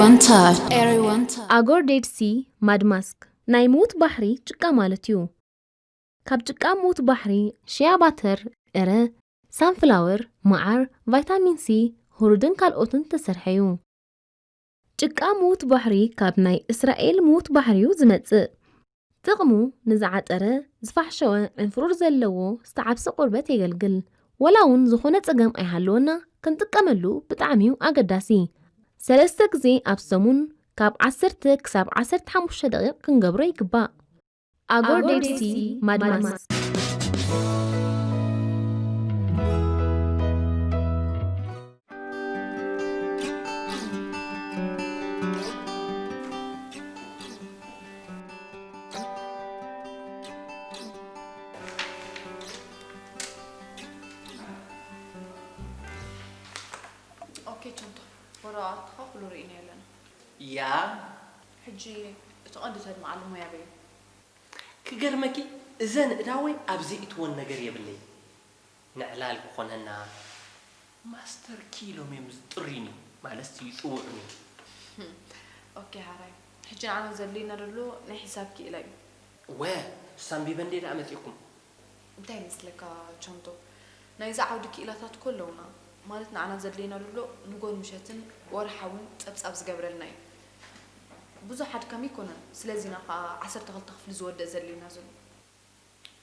Everyone touch. Everyone touch. ኣጎር ዴድ ሲ ማድ ማስክ ናይ ምዉት ባሕሪ ጭቃ ማለት እዩ። ካብ ጭቃ ምዉት ባሕሪ ሽያ ባተር፣ ዕረ፣ ሳንፍላወር፣ መዓር፣ ቫይታሚን ሲ፣ ሁሩድን ካልኦትን ዝተሰርሐ እዩ። ጭቃ ምዉት ባሕሪ ካብ ናይ እስራኤል ምዉት ባሕሪ እዩ ዝመጽእ። ጥቕሙ ንዝዓጠረ፣ ዝፋሕሸወ፣ ዕንፍሩር ዘለዎ ዝተዓብሰ ቆርበት የገልግል። ወላ እውን ዝኾነ ጸገም ኣይሃለወና ክንጥቀመሉ ብጣዕሚ እዩ ኣገዳሲ። ሰለስተ ግዜ ኣብ ሰሙን ካብ ዓሰርተ ክሳብ ዓሰርተ ሓሙሽተ ደቂቕ ክንገብሮ ይግባእ። ኣጎር ዴድ ሲ ማድማስ። ኦኬ ቸንቶ፣ ወረቓቕትኻ ኩሉ ርኢና ኣለና። ያ ሕጂ እቲ ቀንዲ ተድምዓሉ ሞያ በይ። ክገርመኪ እዘን እዳወይ ኣብ ዘይእትወን ነገር የብለይ። ንዕላል ክኾነና ማስተር ኪ ኢሎም እዮም ዝጥርዩኒ ማለት ይፅውዑኒ። ኦኬ ሃራይ፣ ሕጂ ንዓና ዘድልየና ዘሎ ናይ ሒሳብ ክኢላ እዩ። ወ ሳንቢበ እንዴ ደኣ መፂእኩም? እንታይ ይመስለካ ቸንቶ፣ ናይዚ ዓውዲ ክኢላታት እኮ ኣለውና። ማለት ንዓና ዘድልየና ዘሎ ንጎን ምሸትን ወርሓውን ጸብጻብ ዝገብረልና እዩ። ብዙሕ ኣድካሚ ኣይኮነን። ስለዚ ኢና ኸዓ ዓሰርተ ክልተ ክፍሊ ዝወደእ ዘድልየና ዘሎ።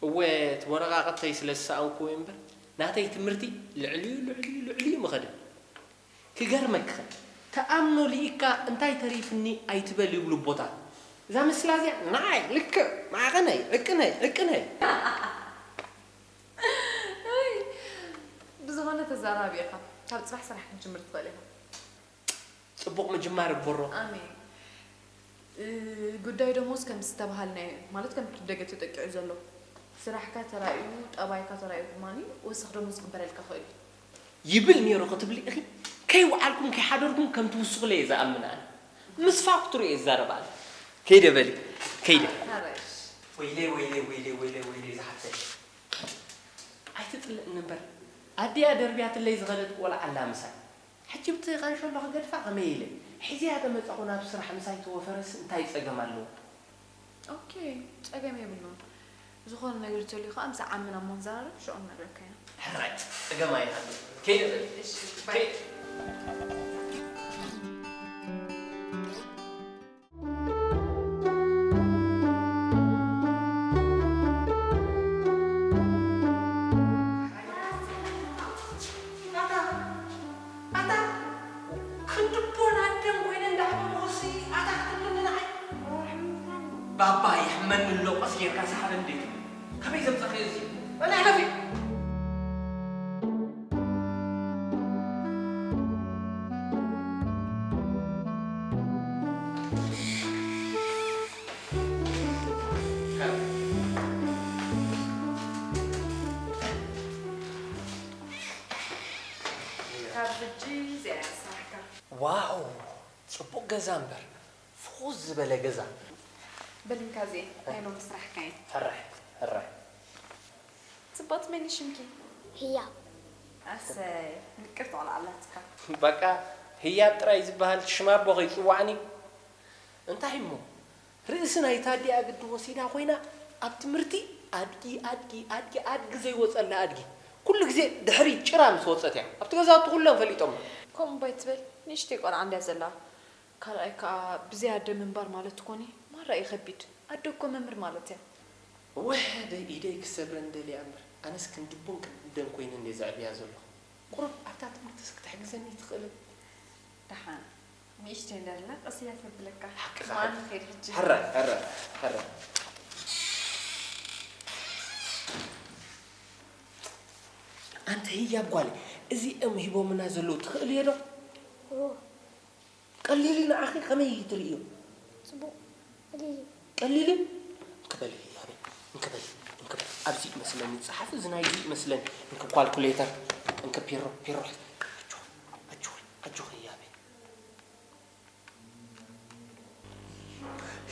እወ እቲ ወረቓቕተይ ስለ ዝሰኣንኩዎ እምበር ናተይ ትምህርቲ ልዕልዩ ልዕልዩ ልዕልዩ ምኸደ። ክገርመክኸ ተኣምኖ ልኢካ እንታይ ተሪፍኒ ኣይትበል ይብሉ ኣቦታት። እዛ ምስላ እዚኣ ንዓይ ልክዕ ማዕቐነይ ዕቅነይ ዕቅነይ። ብዝኾነ ተዛራቢ ኢኻ። ካብ ጽባሕ ስራሕ ክትጅምር ትኽእል ኢኻ። ጽቡቕ ምጅማር እቦሮ። ኣሜን። እ፣ ጉዳይ ደሞዝ ከም ዝተባሃልናዮ ማለት ከም ክርደገ ተጠቂዑ ዘሎ። ስራሕካ ተራእዩ፣ ጠባይካ ተራእዩ ድማ ወሰኽ ደሞዝ ክበረልካ ክእል እዩ። ይብል ነይሩ ክትብሊ ኢኺ። ከይወዓልኩም ከይሓደርኩም ከም ትውስኹለይ እየ ዝኣምን ኣነ። ምስ ፋክቱር እየ ዝዛረብ ኣነ። ከይደ በሊ ከይደ። ሓራሽ። ወይለይ ወይለይ ወይለይ ወይለይ ወይለይ ዝሓፍተይ። ኣይትጥልእኒ እምበር ኣዲኣ ደርብያትለይ ዝኸደት ቆልዓ ኣላ ምሳይ። ሕጂ ብቲ ቃንሾሎ ክገድፋ ከመይ ኢለ ሕዚያ ተመጻኹ ናብ ስራሕ ምሳይ ተወፈረስ እንታይ ጸገም ኣለዎ? ኦኬ፣ ጸገም የብሉን። ዝኾነ ነገር ተልዩ ከዓ ምስ ዓምና እሞ ንዘራረብ ሽዑ ንነግረካ ኢና። ሕራይ ጸገም ኣይሃሉ። ከይደ በሊ። እሺ፣ ባይ። ኣታ ኣታ ክንድቦን ኣደን ኮይነ እንዳሕመምኹሲ ኣታ ክትብልኒ ንዓይ? ባባ ይሕመኒ ኣሎ ቀስ ጌርካ ሰሓብ እንዴት? ከመይ ዘምጻኸዮ እዚ? በል ሕለፊ። ካብ ሕጂ እዚኣ እያ ስራሕካ። ዋው ጽቡቕ ገዛ እምበር ፍኹስ ዝበለ ገዛ። በል እንካ እዚኣ ናይ ሎሚ ስራሕካ እየ። ሕራይ ሕራይ። ጽብቕቲ መን እዩ ሽምኪ? ህያብ ኣሰይ ምቅርቲ ቆልዓ ኣላትካ። በቃ ህያብ ጥራይ ዝበሃል ሽም ኣቦኺ ይጽዋዕኒ። እንታይ እሞ ርእሲ ናይታ ኣዲኣ ግዲ ወሲዳ ኮይና ኣብ ትምህርቲ ኣድጊ ኣድጊ ኣድጊ ኣድጊ ዘይወፀላ ኣድጊ ኩሉ ግዜ ድሕሪ ጭራ ምስ ወፀት እያ ኣብቲ ገዛውቲ ኩሎም ፈሊጦማ። ከምኡ እምባ ኣይትበል፣ ንእሽተይ ቆልዓ እንድያ ዘላ። ካልኣይ ከኣ ብዘይ ኣደ ምንባር ማለት እኮኒ ማራ እዩ ከቢድ። ኣደ እኮ መምህር ማለት እያ። ወደ ኢደይ ክሰብረን ደልያ እምበር ኣነስ ክንድቦን ክንደን ኮይነ እንደ ዘዕብያ ዘለኹ። ቁሩብ ኣብታ ትምህርትስ ክትሕግዘኒ ትኽእልን? ደሓን ንእሽተይ እንዳልና ቀስ እያ ተብለካ። ሓቅኻ ማን ሓቂ። ኸይድ ሕጂ። ሕረ ሕረ ሕረ። ኣንተ ህያብ ጓል እዚኦም ሂቦምና ዘለዉ ትኽእልዮ ዶ? ቀሊል ንዓኺ ከመይ ትርእዮ? ጽቡቕ ቀሊል እዩ። ቀሊል እንክበል ህያበይ እንክበል እንክበል ኣብዚ ይመስለኒ ጸሓፊ እዚ ናይዚ ይመስለኒ እንክ ኳልኩሌተር እንክ ፒሮ ፒሮ ኣጆኺ ኣጆኺ ኣጆኺ ህያበይ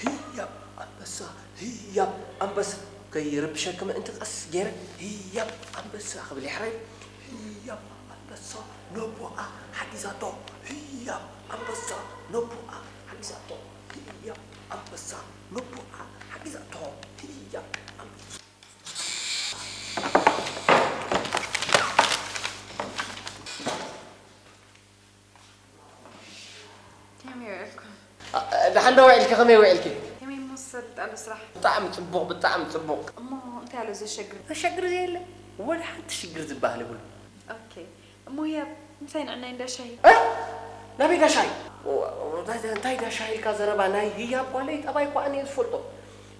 ህያብ ኣንበሳ ህያብ ኣንበሳ ከይረብሸኪ ምእንቲ ቀስ ገይረ ህያብ ኣንበሳ ክብል ይሕረይ ህያብ ኣንበሳ ነቦኣ ሓጊዛቶ። ህያብ ኣንበሳ ነቦኣ ሓጊዛቶ። ህያብ ኣንበሳ ነቦኣ ሓጊዛቶ። ህያብ ኣንበሳ። ከመይ ውዒልኩም? ኣ፣ ደሓን ዶ ውዒልኪ? ከመይ ውዒልኪ? ከመይ እሞ ዝሰልጥ ኣሎ ስራሕ? ብጣዕሚ ጽቡቕ፣ ብጣዕሚ ጽቡቕ። እሞ እንታይ ኣሎ ዘሸግር? ዘሸግር ዘየለ? ወላ ሓንቲ ሽግር ዝበሃል የብሉ። ኦኬ። እሞ ህያብ፣ ምሳይ ንዕናይ እንዳ ሻሂ? እ? ናበይ ዳ ሻሂ? ኦ፣ ኦ፣ እንታይ፣ እንታይ ዳ ሻሂ ኢልካ ዘረባ? ናይ ህያብ ጓለይ ጠባይ እኮ ኣነ እየ ዝፈልጦ።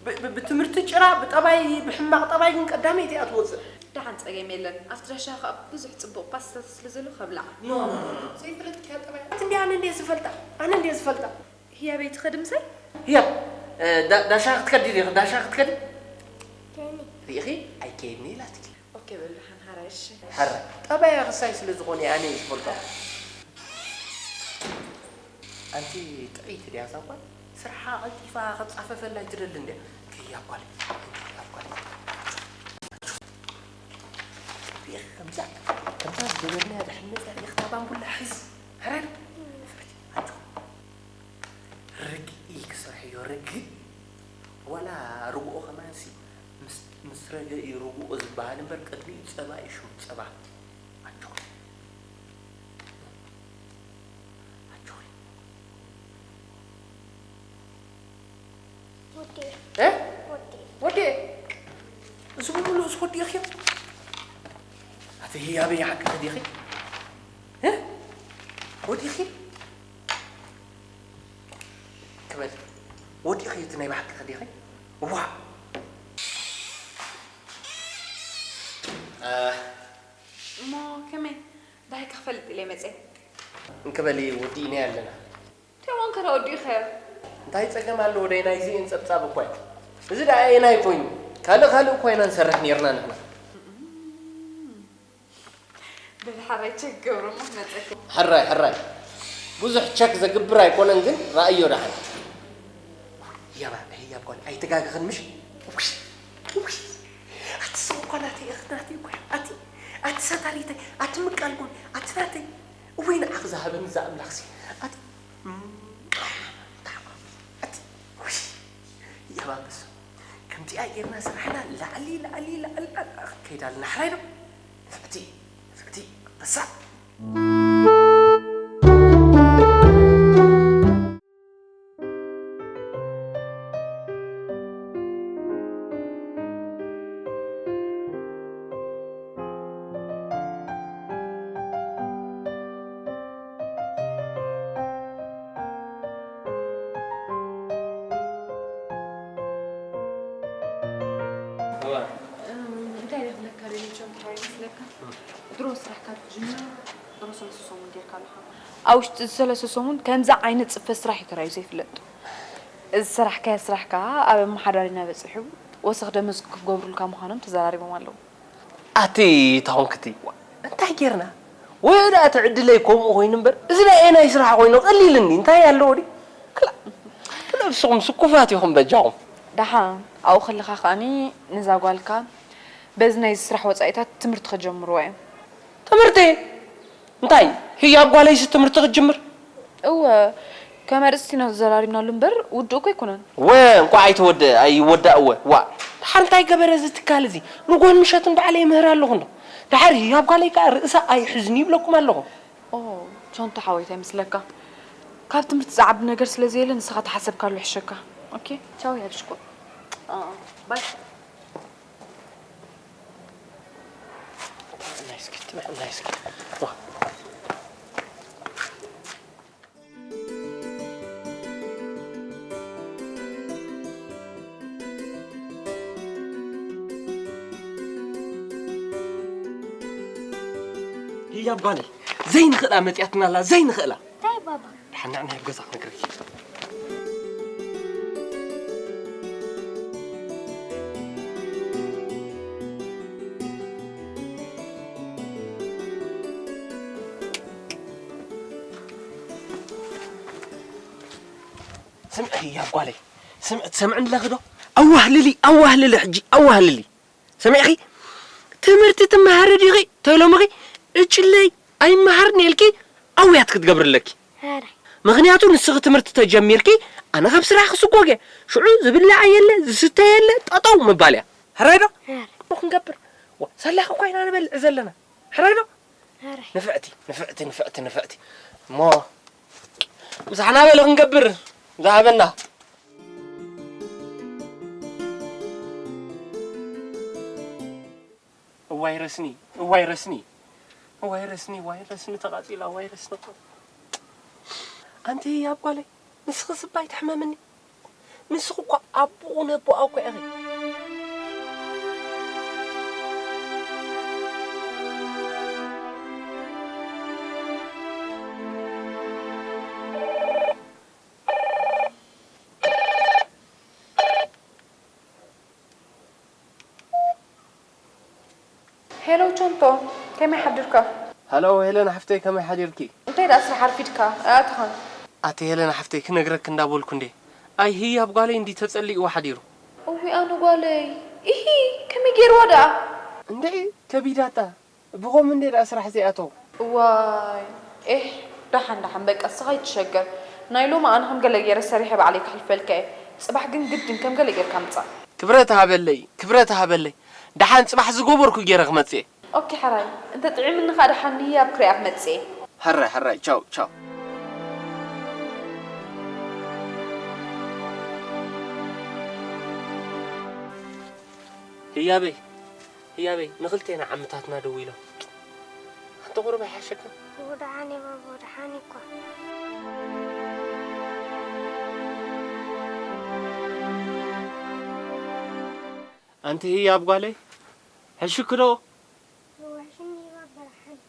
ብ-፣ ብ-፣ ብትምህርቲ ጭራ፣ ብጠባይ፣ ብሕማቕ ጠባይ ግን ቀዳመይቲ እያ ትወጽእ። ደሓን ጸገም የለን። ኣብቲ ዳ ሻሂ ከኣ ብዙሕ ጽቡቕ ፓስታታት ስለ ዘሎ ከብልዓ። ኖ፣ ኖ፣ ኖ፣ ኖ። ዘይፈለጥክያ ጠባይ። ኣቲ እንዲ ኣነ እንድየ ዝፈልጣ። ኣነ እንድየ ዝፈልጣ። ህያበይ ትኸዲ ምሳይ? ህያብ፣ እ፣ ዳ-፣ ዳሻ ክትከዲ ዲኺ? ዳሻ ክትከዲ? ከይኒ። ርኢኺ? ኣይከይድኒ ኢላትኪ። ኦኬ፣ በሉ፣ ደሓን ሓራይ፣ እሺ። ሕራይ። ጠባያ ክሳይ ስለ ዝኾነ ኣነ እየ ዝፈልጦ። ኣንቲ ጥዕይቲ ድያ እዛ ጓል? ስርሓ ቀልጢፋ ከጻፈፈላ ኣይትደልን ድያ? ከይ እያ ጓል? ከይ እያ ጓል? ሪኢኺ ከምዛ፣ ከምዛ ዝገበርናያ ድሕነት ሪኢኺ እታ ባምቡላ ሕዚ። ሕራይ ዶ? ፍረቲ፣ ኣጆ። ርግእ ኢልኪ ስርሕዮ፣ ርግእ። ዋላ ርግኦ ከማንሲ ምስ፣ ምስ ረገ እዩ ርግኦ ዝበሃል እምበር፣ ቅድሚኡ ጸባ እዩ ሽሙ፣ ጸባ። ኣጆኺ። ኣጆኺ። ወዲ። እ? ወዲ። ወዲ። እዚ ብምሉእስ ወዲእኽዮ? ኣቲ ህያበይ ሓቅኺ ዲኺ? እ? ወዲእኺ? ክበል። ወዲእኺ እቲ ናይ ብሓቅኺ ዲኺ? ዋ! እ። እሞ ከመይ? ደሃይ ክፈልጥ ኢለ መጸ። እንክበሊ ወዲእና ኣለና። እንታይ ወንከ ተወዲእኸ? እንታይ ጸገም ኣለዎ? ደይ ናይዚኤን ጸብጻብ እኮ እዩ። እዚ ደኣ ኣየናይ ኮይኑ? ካልእ ካልእ እኮ ኢና ንሰርሕ ኔርና ንሕና። በል ሓራይ ቸክ ገብሮ እሞ ክመጸኪ። ሕራይ፣ ሕራይ። ብዙሕ ቸክ ዘግብር ኣይኮነን ግን ረኣዮ ደሓን። ያባ፣ ያብ ጓል ኣይተጋግኽን ምሽ? ውይ፣ ውይ። ኣቲ ሰብ እኳ ናተይ እኽ ናተይ እኳ ኣቲ፣ ኣቲ ሳታሪተይ፣ ኣቲ ምቃል ጓል፣ ኣቲ ናተይ። እወይ ንዓኺ ዝሃበኒ እዛ ኣምላኽሲ። ኣቲ፣ ኣቲ፣ ውይ። ያባ በስ። ከምዚኣ ጌርና ስራሕና ላዕሊ፣ ላዕሊ፣ ላዕሊ፣ ላዕሊ ከይዳ ኣለና። ሕራይ ዶ? ንፍዕቲ፣ ንፍዕቲ፣ ኣንበሳ። እዋ። እም፣ እንታይ ኢለ ክብለካ ደሊየ፣ ጆን፣ እንታይ ይመስለካ? እም። ድሮ ስራሕካ ትጅምር፣ ድሮ ሰለስተ ሰሙን ጌርካ ኣለኻ። ኣብ ውሽጢ እዚ ሰለስተ ሰሙን ከምዚ ዓይነት ጽፈት ስራሕ እዩ ተራእዩ ዘይፍለጥ። እዚ ዝሰራሕካዮ ስራሕ ከኣ ኣብ ኣመሓዳሪና በጺሑ፣ ወሰኽ ደመወዝ ክገብሩልካ ምዃኖም ተዘራሪቦም ኣለዉ። ኣቲ ተኾንክቲ፣ እንታይ ጌርና? ወይ ደኣ እቲ ዕድለይ ከምኡ ኮይኑ እምበር፣ እዚ ናይ ኣየናይ ስራሕ ኮይኑ ቀሊልኒ፣ እንታይ ኣለዎ ድዩ? ክላ-፣ ክላ ንስኹም ስኩፋት ኢኹም በጃኹም። ደሓን፣ ኣብኡ ከለኻ ከኣኒ ነዛ ጓልካ በዚ ናይዚ ስራሕ ወጻኢታት ትምህርቲ ከጀምርዋ እዮም። ትምህርቲ? እንታይ? ህያብ ጓለይሲ ትምህርቲ ክትጅምር? እወ፣ ከም ኣርእስቲ ኢና ተዘራሪብናሉ እምበር ውዱእ እኮ ኣይኮነን። ወ፣ እንቋዕ ኣይተወድአ፣ ኣይወዳእ እወ። ዋእ፣ ደሓር እንታይ ገበረ እዚ ትካል እዚ? ንጎን ምሸት ንባዕለይ ይምህር ኣለኹ እንዶ። ደሓር ህያብ ጓለይ ከኣ ርእሳ ኣይሕዝን ይብለኩም ኣለኹ። ኦ፣ ጆንታ ሓወይ፣ እንታይ ይመስለካ? ካብ ትምህርቲ ዝዓቢ ነገር ስለ ዘየለ ንስኻ ተሓሰብካሉ ይሕሸካ። ኦኬ፣ ቻው ህያብ ሽኮር። ኣ፣ ባይ። ጥዕናይ እስኪ፣ ጥዕናይ እስኪ። ዋ። ህያብ ጓለይ፣ ዘይንኽእላ መጺኣትና ኣላ፣ ዘይንኽእላ። እንታይ ባባ? ደሓን ንዕናይ ኣብ ገዛ ክነግረኪ። ስምዒ ህያብ ጓለይ፣ ስምዒ ትሰምዕኒ ኣለኺ ዶ? ኣዋህልሊ፣ ኣዋህልሊ ሕጂ፣ ኣዋህልሊ። ሰሚዕኺ? ትምህርቲ ትመሃሪ ዲኺ? ተሎምኺ? እችለይ፣ ኣይመሃርን ኢልኪ ኣውያት ክትገብሪ ኣለኪ። ኧረ ምኽንያቱ ንስኺ ትምህርቲ ተጀሚርኪ ኣነ ካብ ስራሕ ክስጎግ እየ። ሽዑ ዝብላዕ የለ ዝስተ የለ ጠጠው ምባል እያ። ሕራይ ዶ? ኧረ ሞ ክንገብር ዋ፣ ሳላኺ እኳ ኢና ንበልዕ ዘለና። ሕራይ ዶ? ኧረ ንፍዕቲ ንፍዕቲ ንፍዕቲ ንፍዕቲ እሞ ምሳሕና በለ ክንገብር ዝሃበና። እዋይ ረስኒ እዋይ ረስኒ እዋይ ረስኒ እዋይ ረስኒ ተቓጺላ እዋይ ረስኒ እኮ። ኣንቲ ህያብ ጓለይ ንስኺ ስባይ ትሕመምኒ። ንስኺ እኮ ኣቦኡ ነቦኣ እኮ ኢኺ። ሄሎ ቾንቶ፣ ከመይ ሓዲርካ? ሃሎ ሄለን ሓፍተይ ከመይ ሓዲርኪ? እንታይ ደኣ ስራሕ ኣርፊድካ ኣይኣተኻን? ኣቲ ሄለን ሓፍተይ ክነግረኪ እንዳበልኩ እንዴ ኣይ ህያብ ጓለይ እንዲ ተጸሊእዎ ሓዲሩ። እዊ ኣነ ጓለይ ኢሂ ከመይ ገይርዋ ደኣ? እንድዒ ከቢዳታ ብኸም እንዴ ደኣ ስራሕ ዘይኣተው። እዋይ ኤህ ደሓን ደሓን በቃ እስኻ ኣይትሸገር ናይ ሎሚ ኣነ ከም ገለ ገይረ ሰሪሐ ባዕለይ ክሕልፈልካ እየ ጽባሕ ግን ግድን ከም ገለ ጌርካ ምጻእ። ክብረት ሃበለይ ክብረት ሃበለይ ደሓን ጽባሕ ዝገበርኩ ጌረ ክመጽእ እየ። ኦኬ ሕራይ እንተ ጥዒምኒ ከኣ ደሓን ንህያብ ክሪኣ ክመጽእ እየ። ሕራይ ሕራይ ቻው ቻው። ህያበይ ህያበይ ንኽልቴና ዓምታትና ደው ኢሎም ኣንቲ ቁሩብ ኣይሓሸክን? እው ደሓን እየ ባቦ ደሓን እየ እኳ። ኣንቲ ህያብ ጓለይ ሕሽኪ ዶ? እወ ሕሽኒ እየ ባባ ደሓን እየ።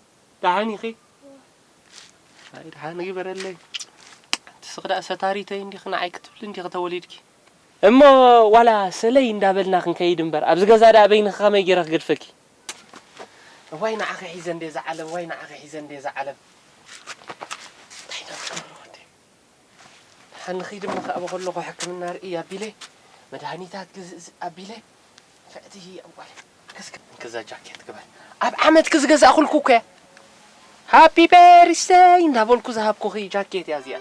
ደሓን ኢኺ? ኣይ ደሓን ግበረለይ። ኣንቲ ስኽ ደኣ ሰታሪተይ እንዲኺ ንዓይ ክትብሊ እንዲኺ ተወሊድኪ። እሞ ዋላ ሰለይ እንዳበልና ክንከይድ እምበር ኣብዚ ገዛ ደኣ በይንኺ ከመይ ገይረ ክገድፈኪ? እዋይ ንዓኺ ሒዘ እንዴ እዛ ዓለም ዋይ ንዓኺ ሒዘ እንዴ እዛ ዓለም። እንታይ ኢና ንገብሮ ወደይ? ደሓን ንኺድ እሞ ክኣበ ከለኹ ሕክምና ርእይ ኣቢለ መድሃኒታት ግዝእ ኣቢለ ንፍዕቲ እያ ጓለይ። ከስከ እንክዛ ጃኬት ግበር ኣብ ዓመትኪ ዝገዛእኹልኩ እኮ እያ። ሃፒ በርዝደይ እንዳበልኩ ዝሃብኩኺ ጃኬት እያ እዚኣ።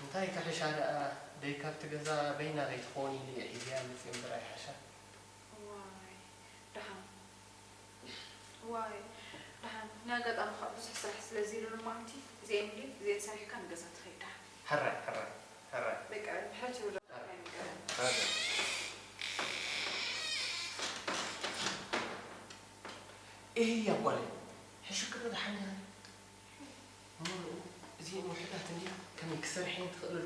እንታይ ክሕሻ ደኣ ደይ ካብቲ ገዛ በይና ከይትኸውን ኢለ እየ ሒዘያ መፅየ እምበር ኣይሓሻ። እዋይ ደሓን እዋይ ደሓን ናይ ኣጋጣሚ ከዓ ብዙሕ ስራሕ ስለ ዝይሉ ሎማዓንቲ እዚኤን ድዩ? እዚኤን ሰሪሕካ ንገዛ ትኸይድ ደሓን። ሕራይ፣ ሕራይ፣ ሕራይ። በቃ፣ ብሕልፊ ይውረድ። ሕራይ። እህ፣ ያ ጓለይ፣ ሕሹክና ደሓን ኢኻ? እሞ ንኡ፣ እዚኤን ውሑዳት እንድየን፣ ከመይ ክሰርሐን ትኽእልሉ?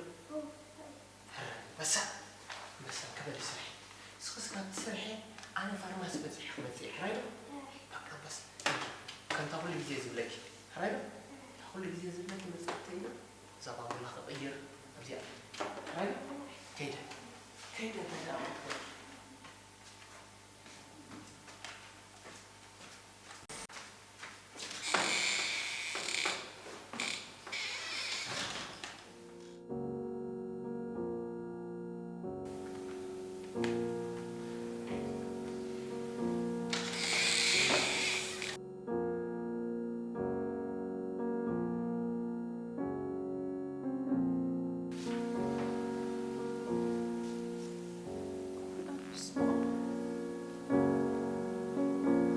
ሕራይ፣ በሳ፣ በሳ፣ ክበዲ ስርሒ። እስኺ ስጋብ ትሰርሒ፣ ኣነ ፋርማሲ በጺሐ ክመጽእ እየ፣ ሕራይ ዶ? በቃ፣ በስ፣ ከምታ ኩሉ ግዜ ዝብለኪ፣ ሕራይ ዶ? እታ ኩሉ ግዜ ዝብለኪ መጽሓፍተይ እዛ ባምቡላ ክቕይር ኣብዚኣ። ሕራይ ዶ? ከይደ፣ ከይደ፣ ከይደ።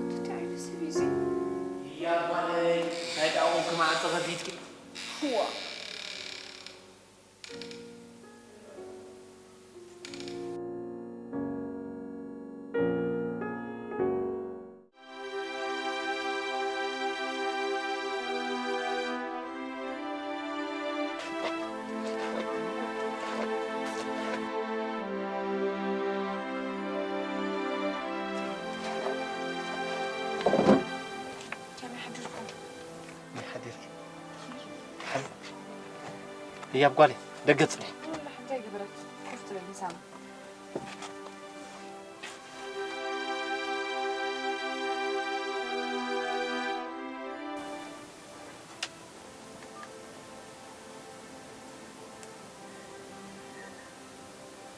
እንታይ ዓይነት ሰብ እዩ እዚ? እያ ጓለይ፣ ናይ ጣቑ ክማዕፀ ከፊትኪ። ዋ። ከመይ ሓዲርኩም? ከመይ ሓዲርኪ? ሓል-፣ ህያብ ጓለይ፣ ደገ ጽንሒ። ወላ እንታይ ገበረት? ኮፍ ትበል ንሳማ።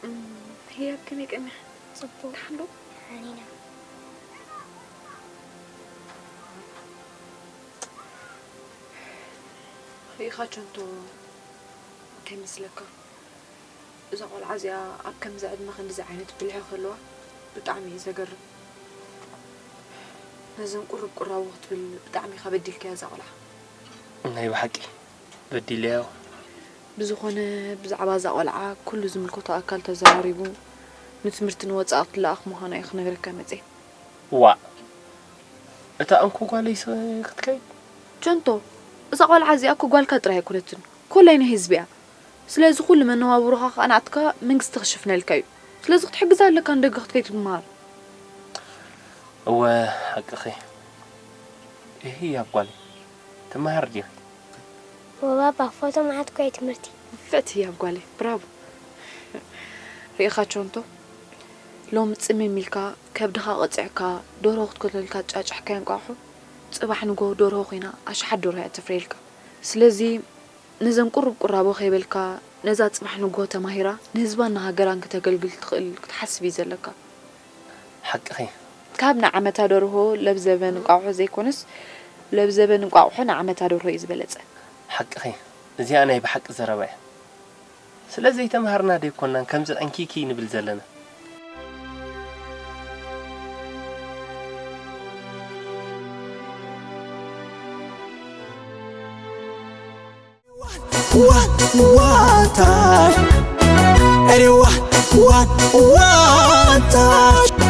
እም፣ ህያብ ከመይ ቀኒኻ? ጽቡቕ። ደሓን ዶ? ደሓን ኢና። ርኢኻ ቸንቶ፣ እንታይ መስለካ? እዛ ቆልዓ እዚኣ ኣብ ከምዚ ዕድመ ክንድዚ ዓይነት ብልሒ ክህልዋ ብጣዕሚ እዩ ዘገርም። ነዘን ቁርብ ቁራቦ ክትብል ብጣዕሚ ኢኻ በዲልካያ እዛ ቆልዓ። ናይ ብሓቂ በዲለያዮ። ብዝኾነ ብዛዕባ እዛ ቆልዓ ኩሉ ዝምልከቶ ኣካል ተዘራሪቡ ንትምህርቲ ንወጻኢ ክትለኣኽ ምዃና እዩ ክነግረካ መጽየ። ዋእ! እታ እንኮ ጓለይስ ክትከይድ? ቸንቶ፣ እዛ ቆልዓ እዚኣ እኮ ጓልካ ጥራይ ኣይኮነትን፣ ኮላይ ናይ ህዝቢ እያ። ስለዚ ኩሉ መነባብሮኻ ከኣ ንኣትካ መንግስቲ ክሽፍነልካ እዩ። ስለዚ ክትሕግዛ ኣለካ ንደገ ክትከይድ ክትመሃር። እወ፣ ሓቅኺ። እሂ፣ ያብ ጓለይ፣ ትመሃር ዲኺ? ወባባ፣ ፎቶ መዓት እኮ እዩ ትምህርቲ። ንፍዕቲ ህያብ ጓለይ፣ ብራቮ። ርኢኻ ቸንቶ፣ ሎሚ ጽምም ኢልካ፣ ከብድኻ ቀጺዕካ፣ ደርሆ ክትኮተልካ ጫጭሕካዮ እንቋቑሖ፣ ጽባሕ ንግሆ ደርሆ ኮይና፣ ኣሽሓት ደርሆ እያ ተፍርየልካ። ስለዚ፣ ነዘን ቁሩብ ቁራቦ ከይበልካ፣ ነዛ ጽባሕ ንግሆ ተማሂራ፣ ንህዝባን ንሃገራን ክተገልግል ትኽእል ክትሓስብ እዩ ዘለካ። ሓቅኺ። ካብ ንዓመታ ደርሆ ለብዘበን እንቋቑሖ ዘይኮነስ፣ ለብዘበን እንቋቑሖ ንዓመታ ደርሆ እዩ ዝበለጸ። ሓቅኺ። እዚኣ ናይ ብሓቂ ዘረባ እያ። ስለ ዘይተማሃርና ዶ ኣይኮናን ከምዚ ዕንኪኪ ንብል ዘለና? One, one touch. Any one, one, one touch.